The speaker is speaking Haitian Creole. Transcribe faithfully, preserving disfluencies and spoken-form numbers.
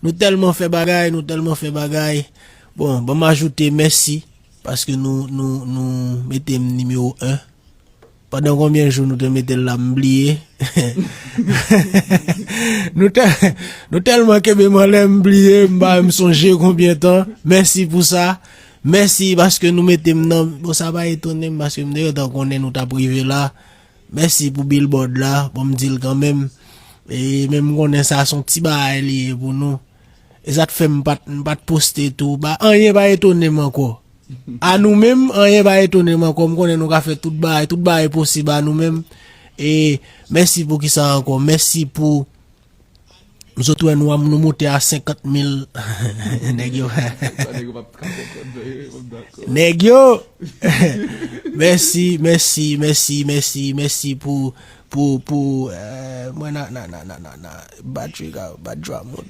Nou tèlman fè bagay, nou tèlman fè bagay. Bon, ban m ajoute mèsi paske nou, nou, nou mete m nimewo en. Pandan konbyen jou nou te mete l la, m bliye. Nou tè-, nou tèlman kenbe m anlè, m bliye, m pa menm sonje konbyen tan. Mèsi pou sa. Mèsi paske nou mete m nan, bon, sa pa etone m paske m te gentan konnen nou t ap rive la. Mèsi pou billboard la, bon, m di l kanmenm. E menm m konnen sa se yon ti bagay li ye pou nou. E sa t fè m pa t, m pa t poste tou. Ba, anyen pa etone m ankò. A nou menm, anyen pa etone m ankò. M konnen nou ka fè tout bagay, tout bagay posib a nou menm. E mèsi pou kisa ankò. Mèsi pou, zot wè nou, nou moute a senkant mil. Nèg yo. Sa nèg yo p ap ka konprann, m dakò. Nèg yo. Mèsi, mèsi, mèsi, mèsi, mèsi pou, pou, pou, euh, mwen nan, nan, nan, nan, nan, nan, batri ka, bat jwa monte.